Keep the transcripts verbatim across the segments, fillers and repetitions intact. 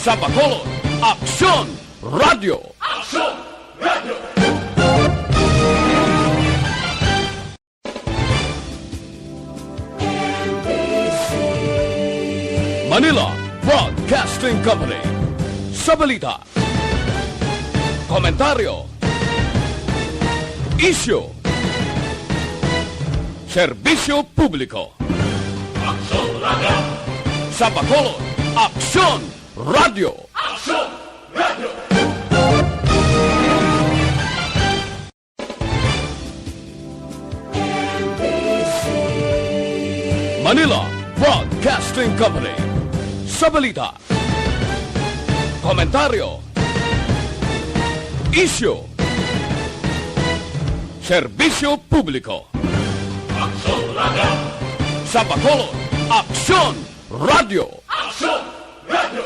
Sa Bacolod, Aksyon Radio. Aksyon Radio. Manila Broadcasting Company. Sa balita, komentaryo, isyu, serbisyo publiko. Aksyon Radio. Sa Bacolod, Aksyon Radio. Aksyon Radio. Manila Broadcasting Company. Sa balita, komentaryo, isyu, serbisyo publiko. Aksyon Radio. Sa Bacolod, Aksyon Radio. Aksyon Radio.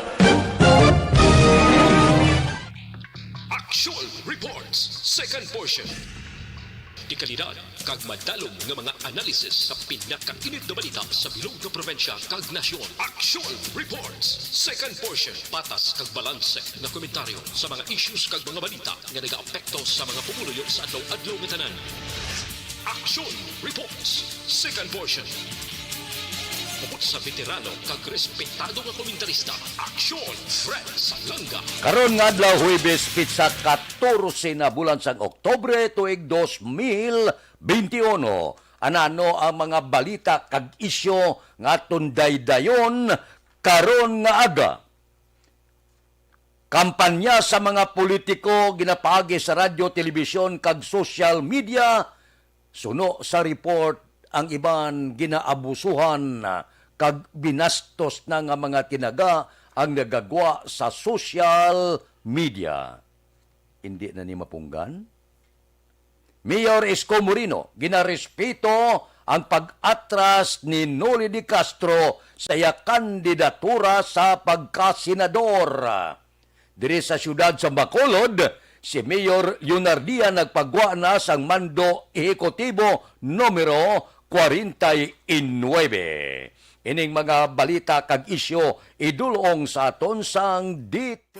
Action Reports, second portion. Dekalidad kag madalom nga mga analisis sa pinakainit nga balita sa bilog nga probinsya kag nasyon. Action Reports, second portion. Patas kag balanse nga komentaryo sa mga issues kag mga balita nga nagaapekto sa mga pumuluyo sa adlaw-adlaw nga tanan. Action Reports, second portion. Hubot sa veterano kag respetado nga komentarista, Aksyon Fred Salanga. Karon nga adlaw, Huwebes, pitsa katorse na bulan sang Oktubre, tuig dos mil benti uno. Anano ang mga balita kag isyu nga aton daydayon karon nga aga? Kampanya sa mga politiko ginapaagi sa radyo, telebisyon, kag social media. Suno sa report, ang iban ginaabusuhan kag binastos na nga mga tinaga ang nagagwa sa social media. Indi na ni mapunggan? Mayor Isko Moreno, ginarespeto ang pag-atras ni Noli de Castro sa iya kandidatura sa pagkasenador. Diri sa siyudad sa Bacolod, si Mayor Leonardia nagpagwa na sang Mando Ehekutibo numero kwarenta y nuebe. Ining mga balita kag isyu idulong sa aton sang dit-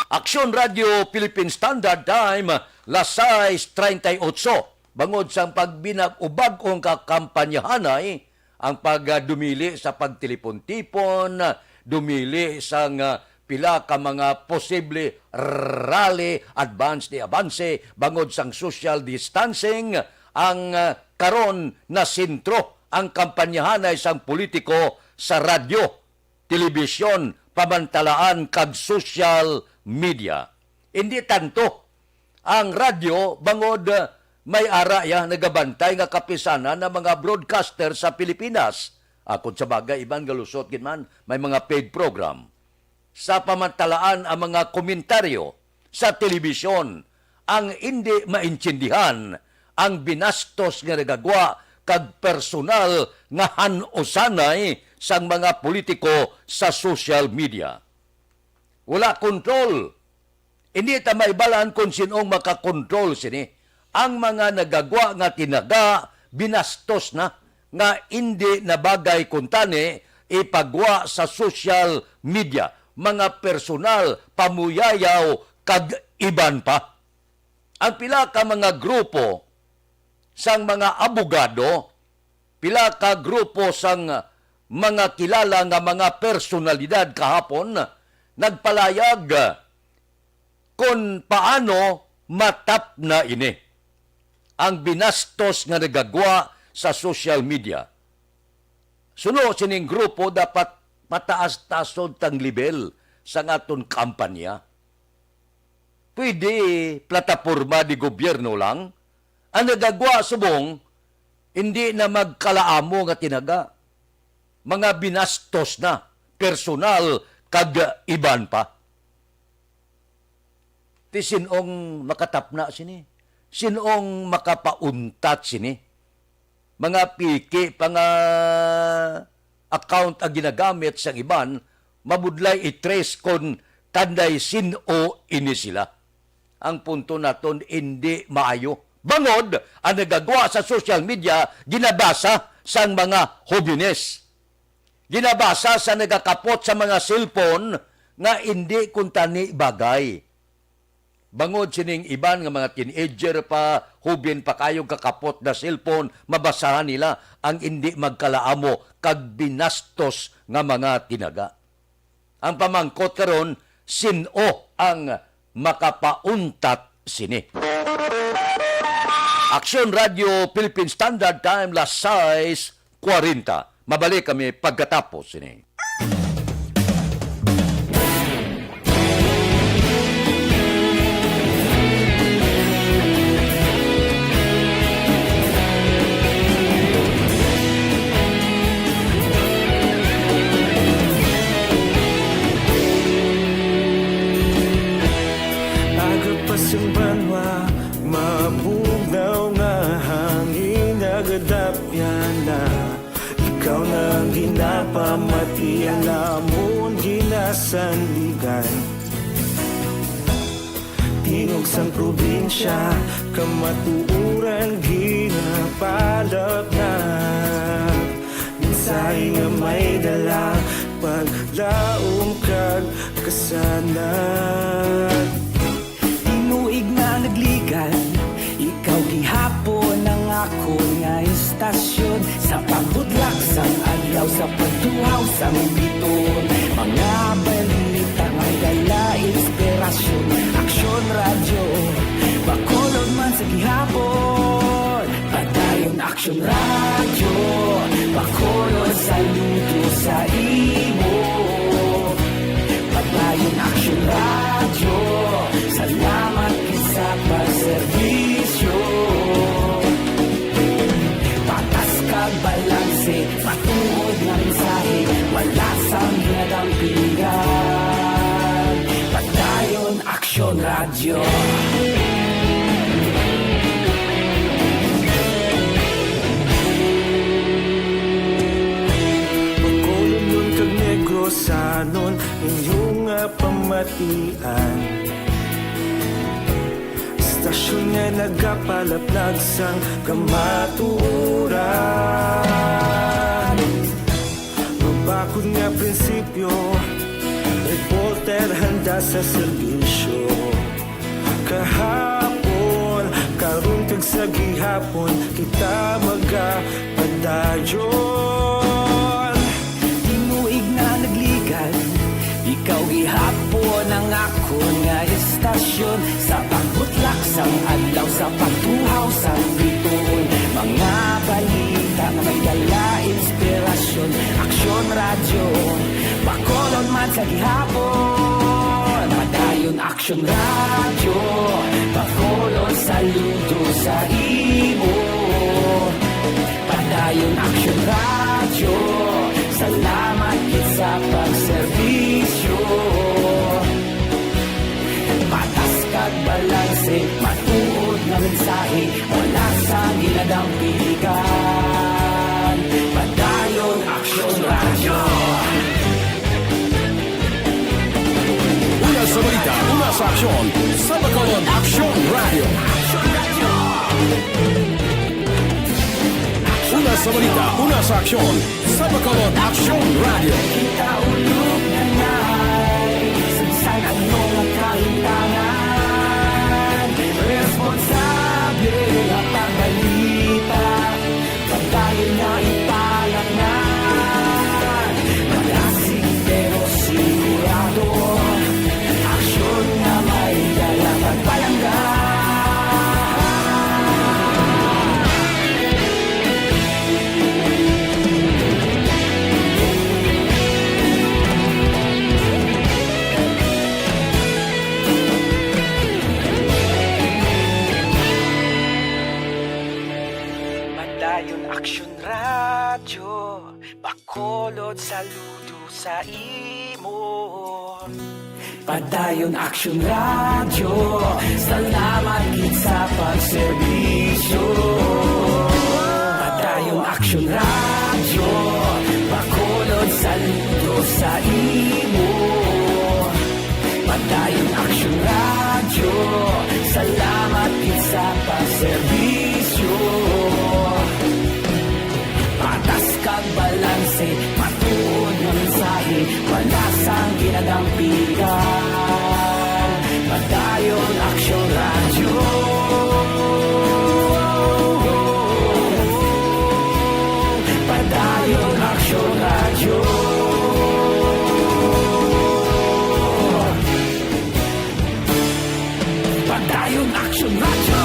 Aksyon Radio Philippine Standard Time, las sais treinta y ocho. Bangod sang pagbinag-ubag-ong kakampanyahanay, ang pag, ah, dumili sa pagtilipon-tipon, dumili sang, ah, pila ka mga posible rally, advance ni avanse, bangod sang social distancing, ang, ah, karon nasentro ang kampanyahanay sang politiko sa radyo, telebisyon, pamantalaan, kag social media. Indi tanto ang radyo, bangod, ah, may ara ya nagabantay nga kapisanan ang mga broadcaster sa Pilipinas. Akon sa bagay, iban galusot gid man, may mga paid program. Sa pamantalaan ang mga komentaryo sa telebisyon, ang indi maintindihan ang binastos nga nagagwa kag personal nga han-usanay sang mga politiko sa social media. Wala kontrol. Hindi ta maibalaan kung sin-ong makakontrol sini. Ang mga nagagwa nga tinaga, binastos na, nga indi na bagay kuntani ipagwa sa social media, mga personal, pamuyayaw, kag iban pa. Ang pila ka mga grupo sang mga abogado, pila ka grupo sang mga kilala nga mga personalidad kahapon nagpalayag kon paano matapna ini, ang binastos nga nagagwa sa social media. Suno sining grupo, dapat mataas-tason tang level sang aton kampanya. Pwede plataporma di gobyerno lang. Ang nagagwa subong, hindi na magkalaamo nga tinaga. Mga binastos na, personal, kag iban pa. Ti sin-ong makatapna sini? Sin-ong makapauntat sini? Mga piki pa nga account ang ginagamit sang iban, mabudlay i-trace kon kanday sin-o ini sila. Ang punto naton, indi maayo. Bangod ang nagagwa sa social media, ginabasa sang mga hobenes. Ginabasa sa nagakapot sa mga cellphone nga indi kuntani bagay. Bangod sining iban nga mga teenager pa, hubin pa kayo, kakapot na cellphone, mabasahan nila ang indi magkalaamo kag binastos nga mga tinaga. Ang pamangkot karon, sin-o ang makapauntat sini? Aksyon Radyo Philippine Standard Time, las sais kwarenta. Mabalik kami pagkatapos sini. Aga pa sing banwa, mabugnaw nga hangin nagadapyan na. Ikaw na ang ginapamati, ang amon ginasandigan. Tingog sang probinsya, kamatuoran ginapalapnag. Mensahe nga may dala, paglaom kag kasanag. Tinuig na nagligad, ikaw gihapon ang akon nga istasyon. Sa pagbudlak sang adlaw, sa pagtuhaw sang biton, mga balita may dala inspirasyon. Aksyon Radyo, Bacolod man sa gihapon. Padayon Aksyon Radyo, Bacolod, saludo sa imo. Padayon Aksyon Radyo, salamat gid sa pagserbisyo. Patas kag balanse, matuod nga mensahe, wala sang ginadampigan. Padayon Aksyon Radyo. Bacolodnon kag Negrosanon, inyo nga pamatian. Istasyon nga nagapalaplag sang kamatuoran. Mabakod nga prinsipyo, reporter handa sa serbisyo. Kahapon, karon kag sa gihapon, kita magapadayon. Tinuig na nagligad, ikaw gihapon ang akon nga istasyon. Sa pagbutlak sang adlaw, sa pagtuhaw sang bituon, mga balita nga may dala inspirasyon. Aksyon Radyo, Bacolod man sa gihapon. Padayon Aksyon Radyo, Bacolod, saludo sa imo. Padayon Aksyon Radyo, salamat gid sa pagserbisyo. Patas kag balanse, matuod nga mensahe, wala sang ginadampigan. Padayon Aksyon Radyo. Una sa balita, una sa aksyon, sa Bacolod Aksyon Radyo. Una sa balita, una sa aksyon, sa Bacolod Aksyon Radyo. Kita ulog na nai, sa bisan ano nga kahintangan, responsable nga pagbalita, padayon nga ipalapngan. Malasig pero sigurado, aksyon nga may dala. Saludo sa imo. Padayon Action Radio, salamat gid sa pagserbisyo. Padayon Action Radio, Bacolod, saludo sa imo. Padayon Action Radio, salamat gid sa pagserbisyo. Patas kag balanse, matuod nga mensahe, wala sang ginadampigan. Padayon Action Radio. Padayon Action Radio. Padayon Action Radio.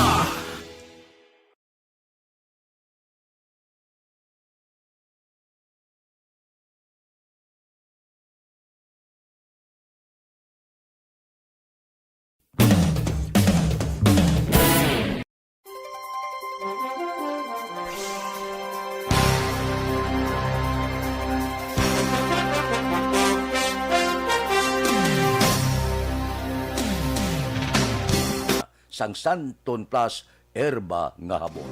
Sang Santon Plus Herba nga Habon.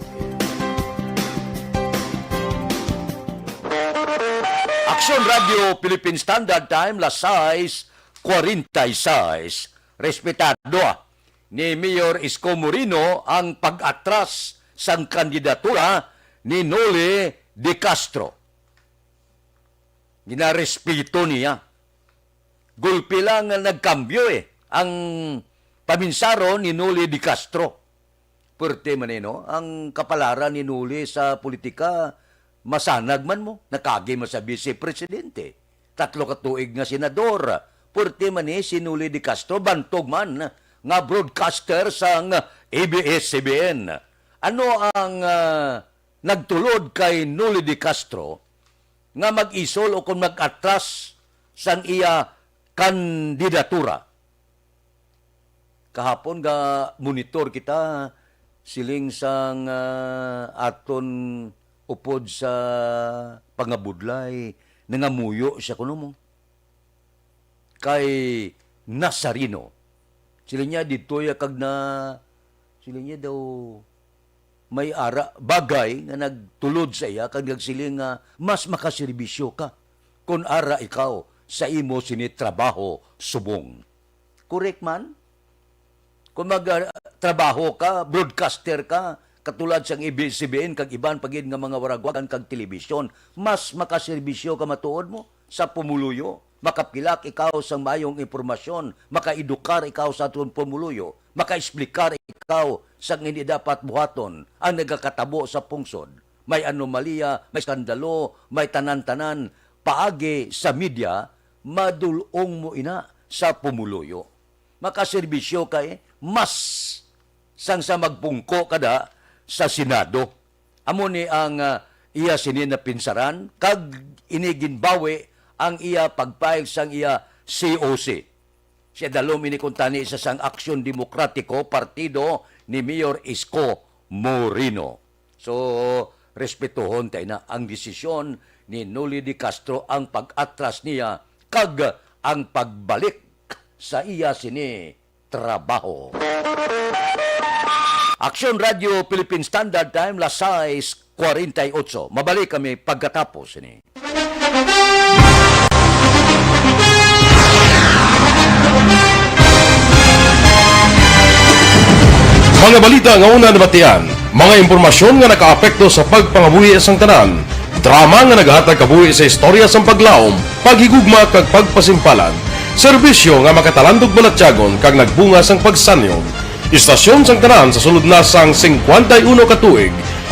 Aksyon Radio Philippine Standard Time, las sais cuarenta y seis. Respetado, ah, ni Mayor Isko Moreno ang pag-atras sang kandidatura ni Noli de Castro. Ginarespeto niya. Gulpi lang nga nagkambyo, eh, ang paminsaron ni Noli de Castro. Puwerte man, eh, no? Ang kapalaran ni Noli sa politika, masanag man mo, nakaagi man sa bise presidente. Tatlo ka tuig nga senador. Puwerte man, eh, si Noli de Castro, bantog man nga broadcaster sang A B S C B N. Ano ang, ah, nagtulod kay Noli de Castro nga mag-isol o kon mag-atras sang iya kandidatura? Kahapon ga monitor kita, siling sang, ah, aton upod sa pangabudlay, nangamuyo siya kuno mo. Kay Nazareno. Siling niya, didto ya kag na, siling niya daw, may ara, bagay nga nagtulod sa iya, kag nagsiling nga, "Mas makaserbisyo ka kon ara ikaw sa imo sini trabaho subong." Correct man? Kung mag, ah, trabaho ka, broadcaster ka, katulad sang A B S C B N kag iban pa gid nga mga waragwagan kag telebisyon, mas makaserbisyo ka matuod mo sa pumuluyo. Makapilak ikaw sang maayong impormasyon, makaedukar ikaw sa aton pumuluyo, makaexplikar ikaw sang hindi dapat buhaton ang nagakatabo sa pungsod. May anomalya, may skandalo, may tanan-tanan paagi sa media, madul-ong mo ina sa pumuluyo. Makaserbisyo kay mas sang sa magpungko kada sa Senado. Amo ni ang, ah, iya sini napinsaran, kag ini ginbawi ang iya pagpahig sang iya C O C. Siya dalom ini kuntani sa sang Aksyon Demokratiko, partido ni Mayor Isko Moreno. So, respetuhon ta ina ang desisyon ni Noli de Castro, ang pag-atras niya kag ang pagbalik sa iya sini trabaho. Aksyon Radio Philippine Standard Time, las sais cuarenta y ocho. Mabalik kami pagkatapos sini. Mga balita nga una nabatian, mga impormasyon nga nakaapekto sa pagpangabuhi sang tanan, drama nga nagahatag kabuhi sa istorya sang paglaom, paghigugma kag pagpasimpalan, serbisyo nga makatalandog balatyagon kag nagbunga sang pagsanyog. Istasyon sang tanan sa sulod na sang singkwenta y uno ka tuig.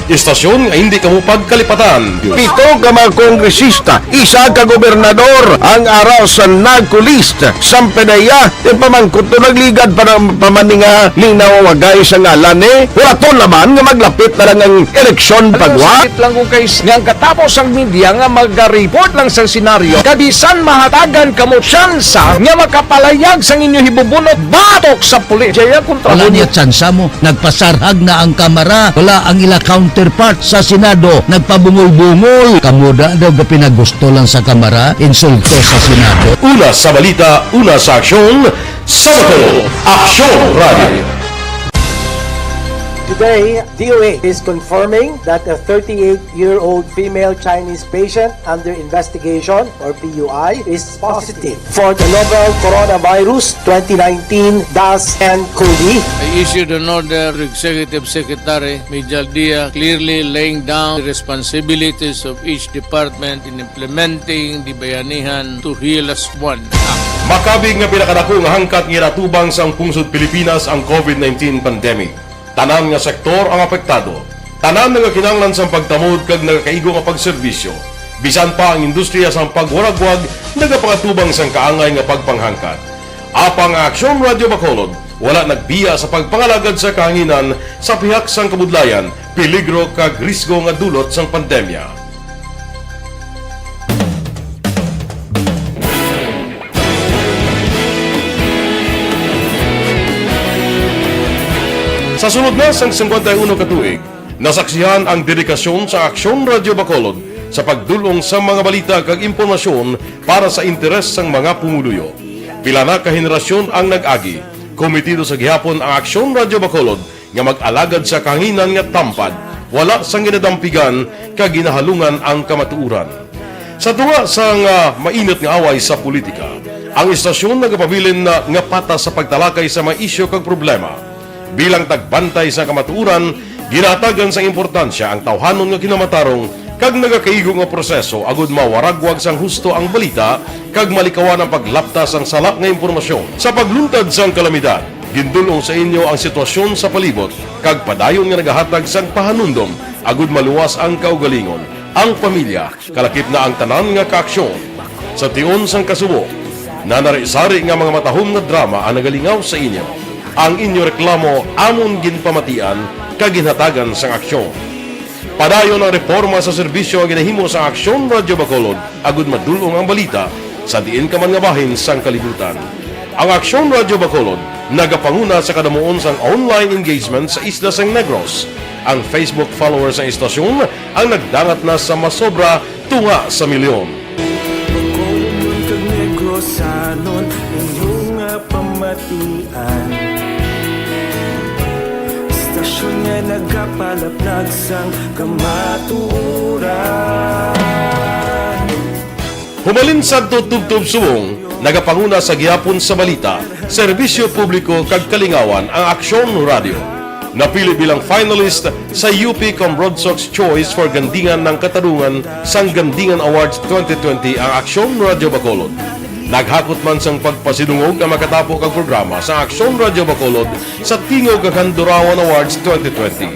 Istasyon nga hindi kamo pagkalipatan. Pito ka mga kongresista, isa ka gobernador ang ara sa NAGCO list. Sampe na iya, ti pamangkot to nagligad pa ng pamaninga ning nawawagay sa ngalan ni. Wala to naman nga maglapit na lang ang eleksyon pagwa. Sakit lang kung kay nga ang katapos ang media nga magaripot lang sa senaryo. Kabisan mahatagan kamo tsansa nga makapalayag sang inyo hibubunot batok sa pulis. Jaya kontra Wala mo. Niya tsansa mo. Nagpasarhag na ang kamara. Wala ang ila counter. Counterpart sa Senado, nagpabungol-bungol. Kamo da daw gapinagusto lang sa Kamara, insulto sa Senado. Una sa balita, una sa aksyon, sa Bacolod, Aksyon Radio. Today, D O A is confirming that a thirty-eight-year-old female Chinese patient under investigation, or P U I, is positive for the novel coronavirus twenty nineteen dash N cov. I issued an order to Executive Secretary Major Dia, clearly laying down the responsibilities of each department in implementing the Bayanihan to Heal As One Act. Makabig nga pinakadako nga hangkat nga ginatubang sang pungsod Pilipinas ang covid nineteen pandemic. Tanan nga sektor ang apektado. Tanan nga kinahanglan sang pagtamod kag nagakaigo nga pagserbisyo. Bisan pa ang industriya sang pagwaragwag nagapangatubang sang kaangay nga pagpanghangkat. Apang ang Aksyon Radio Bacolod wala nagbiya sa pagpangalagad sa kahanginan sa pihak sang kabudlayan, peligro kag risgo nga dulot sang pandemya. Sa sulod na sang singkwenta y uno ka tuig, nasaksihan ang dedikasyon sa Aksyon Radio Bacolod sa pagdul-ong sa mga balita kag impormasyon para sa interes sang mga pumuluyo. Pila na ka henerasyon ang nag-agi. Komitido sa gihapon ang Aksyon Radio Bacolod nga mag-alagad sa kahanginan nga tampad, wala sang ginadampigan kag ginahalungan ang kamatuoran. Sa tunga sang, ah, mainit nga away sa politika, ang istasyon nagapabilin na nga patas sa pagtalakay sa mga isyu kag problema. Bilang tagbantay sa kamatuoran, ginahatagan sang importansya ang tawhanon nga kinamatarong kag nagakaigo nga proseso agud mawaragwag sang husto ang balita kag malikawan ang paglapta sang sala nga impormasyon. Sa pagluntad sang kalamidad, gindul-ong sa inyo ang sitwasyon sa palibot kag padayon nga nagahatag sang pahanumdom agud maluwas ang kaugalingon, ang pamilya, kalakip na ang tanan nga kaaksyon. Sa tion sang kasubo, nanari-sari nga mga matahom nga drama ang nagalingaw sa inyo. Ang inyo reklamo amon ginpamatian kag ginhatagan sang aksyon. Padayon ang reporma sa serbisyo nga ginahimo sa Aksyon Radio Bacolod agud madul-ong ang balita sa diin ka man nga bahin sang kalibutan. Ang Aksyon Radio Bacolod nagapanguna sa kadamuon sang online engagement sa isla sang Negros. Ang Facebook followers sang istasyon ang nagdangat na sa masobra tunga sa milyon. Bacolod kag Negrosanon, inyo nga pamatian. Istasyon nga nagapalaplag sang kamatuoran. Humalin sadto tubtob subong, nagapanguna sa gihapon sa balita, serbisyo publiko kag kalingawan ang Aksyon Radio. Napili bilang finalist sa U P Cambroadsox Choice for Gandingan ng Katarungan sang Gandingan Awards twenty twenty ang Aksyon Radio Bacolod. Naghakot man sang pagpasidungog ang makatapo kag programa sa Aksyon Radio Bacolod sa Tingog kag Handurawan Awards twenty twenty.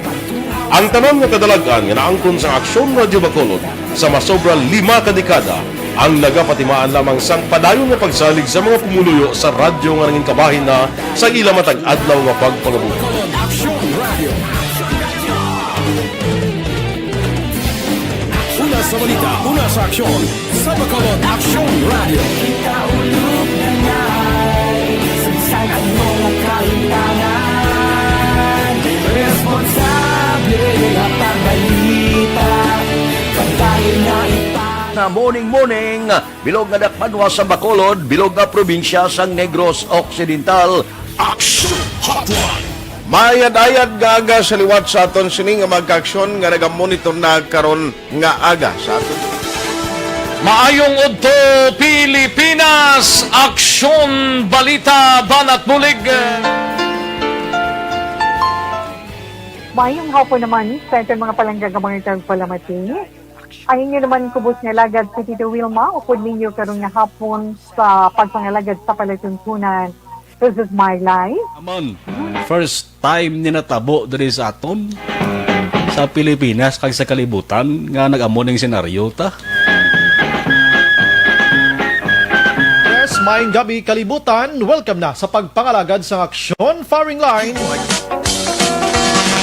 Ang tanan nga kadalag-an nga naangkon sa Aksyon Radio Bacolod sa masobra lima ka dekada ang nagapatimaan lamang sang padayon nga pagsalig sa mga pumuluyo sa radyo nga nangin kabahin na sa ila matag adlaw nga pagpangabuhi. Aksyon Radio. Una sa balita, una sa aksyon, sa Bacolod Aksyon Radio. Kita ulog na ngay, sagsag ang mga kahitangan. Responsable nga pagbalita, pagdayon na ipang- Na morning, morning, bilog nga dakbanwa sa Bacolod, bilog nga probinsya sang Negros Occidental. Action Hotline. Mayad-ayad nga aga sa liwat sa aton sini nga magkaaksyon nga nagamonitor na karon nga aga sa aton. Maayong udto, Pilipinas! Aksyon, balita, banat, bulig. Maayong hapon naman sa aton mga palangga nga mga tagpalamati. Ang inyo naman kubos nga alagad si Tito Wilma, upod ninyo karon nga hapon sa pagpangalagad sa palatuntunan. This is my life. Amon, first time ni natabo diri sa aton, sa Pilipinas kag sa kalibutan, nga nag-amo ning senaryo ta. Yes, maayong gabi, kalibutan. Welcome na sa pagpangalagad sang Aksyon Firing Line.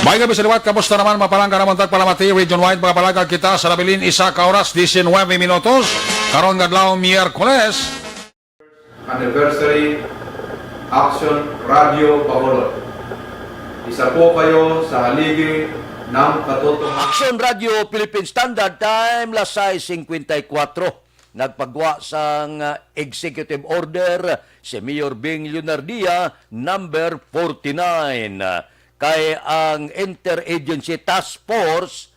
Maayong gabi sa liwat, kamusta naman, mga palangga namon tagpalamati? Region wide, mga palangga, kita sa nabilin, isa ka oras, diecinuebe minutos. Karon nga adlaw, Miyerkules. Anniversary, Aksyon Radio Bacolod. Isa po kayo sa haligi Ng katotohanan. Action Radio Philippine Standard Time, las sais singkwenta y kuwatro. Nagpagwa sang, ah, executive order si Mayor Bing Leonardia number forty-nine. Kay ang Interagency Task Force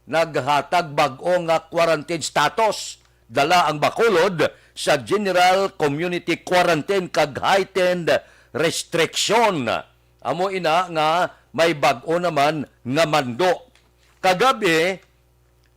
naghatag bag-o nga quarantine status. Dala ang Bacolod sa general community quarantine kag heightened restriction. Amo ina nga may bag-o naman nga mando. Kagabi,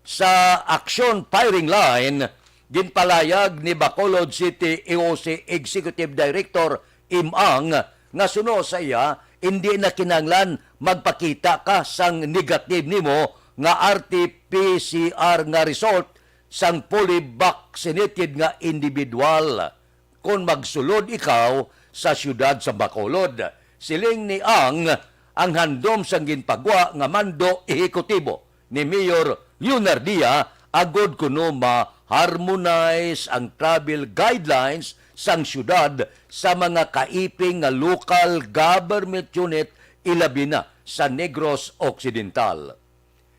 sa Action Firing Line, ginpalayag ni Bacolod City E O C Executive Director Im Ang nga suno sa iya, indi na kinahanglan magpakita ka sang negative nimo nga R T P C R nga result sang fully vaccinated nga individual kon magsulod ikaw sa siyudad sa Bacolod. Siling ni Ang, ang handom sang ginpagwa nga mando ehekutibo ni Mayor Leonardia agod kuno ma-harmonize ang travel guidelines sang siyudad sa mga kaiping nga local government unit, ilabi na sa Negros Occidental.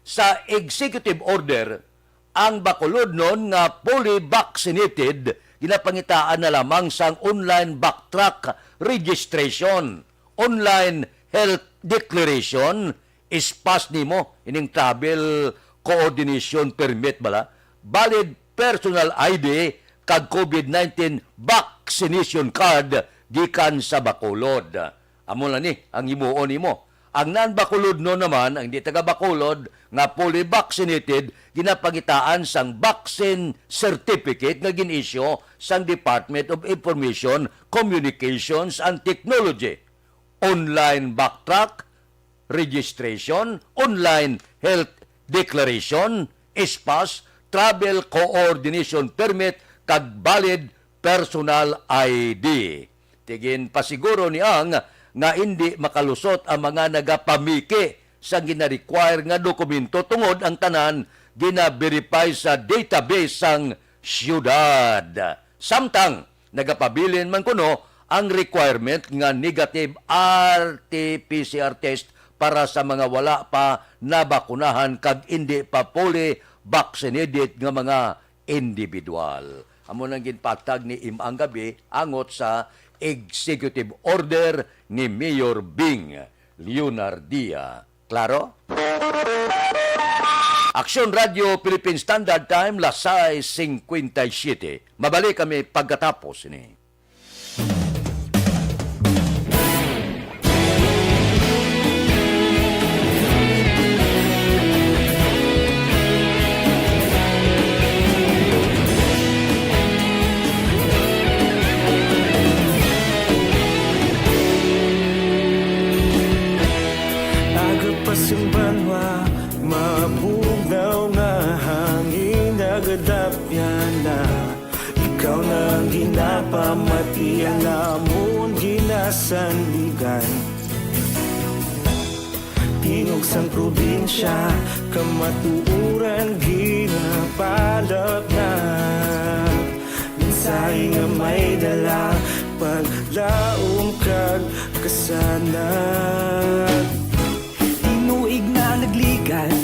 Sa executive order, ang Bacolodnon nga fully vaccinated ginapangitaan na lamang sang online backtrack registration, online health declaration, S-PASS nimo, ining travel coordination permit bala, valid personal I D, kag covid nineteen vaccination card gikan sa Bacolod. Amo na ni ang himuon nimo. Ang non-Bacolodnon naman, ang di taga Bacolod nga fully vaccinated, ginapangitaan sang vaccine certificate nga gin-issue sang Department of Information, Communications and Technology. Online backtrack registration, online health declaration, S-PASS, travel coordination permit, kag valid personal I D. Ti ginpasiguro ni Ang nga indi makalusot ang mga nagapamiki sa gina-require nga dokumento tungod ang tanan gina-verify sa database sang siyudad. Samtang nagapabilin man kuno ang requirement nga negative R T P C R test para sa mga wala pa nabakunahan kag indi pa fully vaccinated nga mga individual. Amo nang ginpatag ni Im Ang gabi angot sa executive order ni Mayor Bing Leonardia. Klaro? Aksyon Radio Philippine Standard Time, las sais singkwenta y siyete. Mabalik kami pagkatapos ni. Aga pa sing banwa, mabugnaw nga hangin nagadapyan na. Ikaw na ang ginapamati, ang amon ginasandigan. Tingog sang probinsya, kamatuoran ginapalapnag. Mensahe nga may dala, paglaom kag kasanag. Tinuig na nagligan,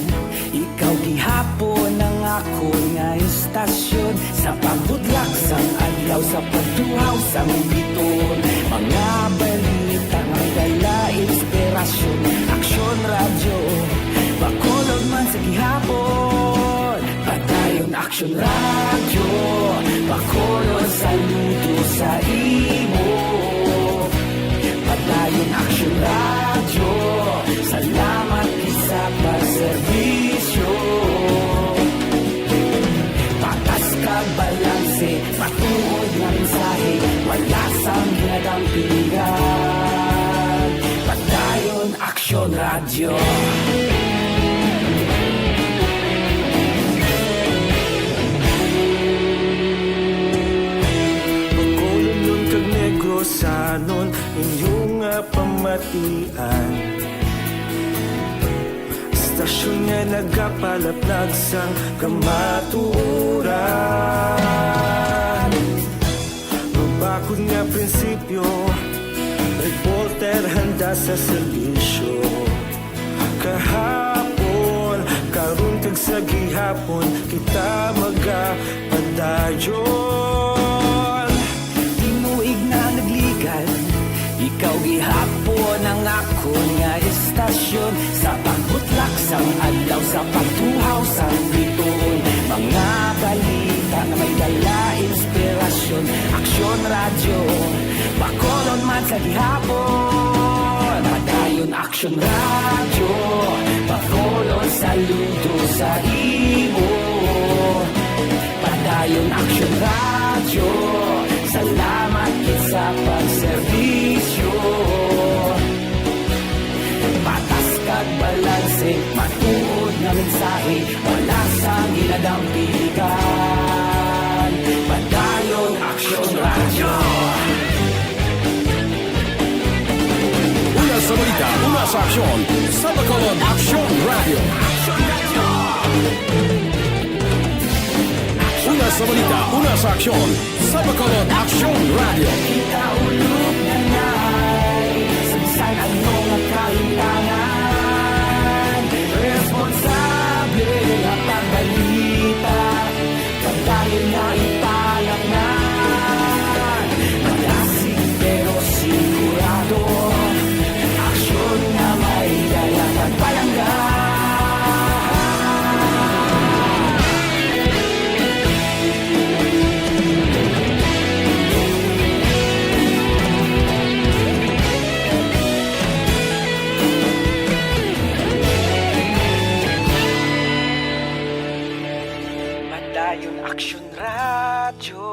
ikaw gihapon ang akon nga istasyon. Sa pagbudlak sang adlaw, sa pagtuhaw sang biton, mga balita nga dala inspirasyon. Aksyon Radyo Bacolod man sa gihapon. Padayon Aksyon Radyo Bacolod, saludo sa imo. Padayon Aksyon Radyo, salamat gid sa pagserbisyo. Patas kag balanse, matuod nga mensahe, wala sang ginadampingan. Padayon Aksyon Radyo. Bacolodnon kag Negrosanon, inyo nga pamatian. Istasyon nga nagapalaplag sang kamatuoran. Mabakod nga prinsipyo, reporter handa sa serbisyo. Kahapon Sa gihapon kita magapadayon. Tinuig na nagligal, ikaw gihapon ang akon nga estasyon. Sa pagbutlak sang adlaw, sa pagtuhaw sang bituon, mga balita nga may dala inspirasyon. Aksyon Radyo, Bacolod man sa gihapon. Padayon Aksyon Radyo, Bacolod, saludo sa imo. Padayon Aksyon Radyo, salamat gid sa pagserbisyo. Patas kag balanse, matuod nga mensahe, wala sang ginadampigan. Padayon Aksyon Radyo. Una sa balita, una sa aksyon, sa Bacolod Aksyon Radyo. Una sa balita, una sa aksyon, sa Bacolod Aksyon Radyo. Kita ulog na nay, sansan ano nga kahitangan, responsable nga pagbalita. Padayon nga ipalaknan, malasig pero sigurado. Aksyon nga may dala kag palangga. Padayon Aksyon Radyo,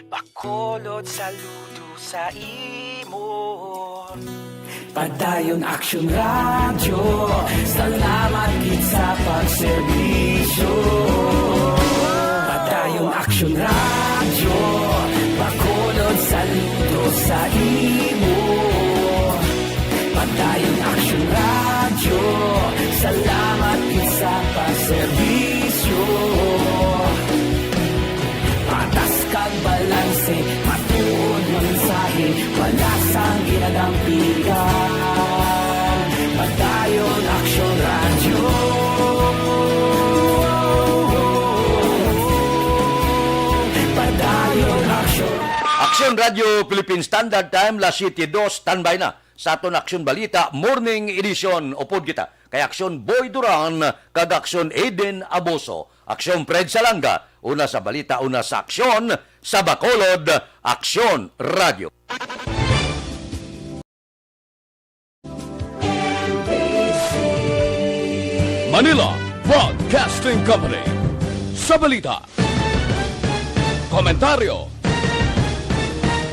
Bacolod, saludo sa imo. Padayon Aksyon Radyo, salamat gid sa pagserbisyo. Padayon Aksyon Radyo, Bacolod, saludo sa imo. Padayon Aksyon Radyo, salamat gid sa pagserbisyo. Patas kag balanse, matuod nga mensahe, wala sang ginadampigan. Padayon Aksyon Radyo. Padayon Aksyon. Aksyon Radyo Philippine Standard Time, las siete dos, standby na sa aton Aksyon Balita Morning Edition. Upod kita kay Aksyon Boy Duran kag Aksyon Eden Aboso. Aksyon Fred Salanga, una sa balita, una sa aksyon, sa Bacolod, Aksyon Radyo. Manila Broadcasting Company. Sa balita, komentaryo,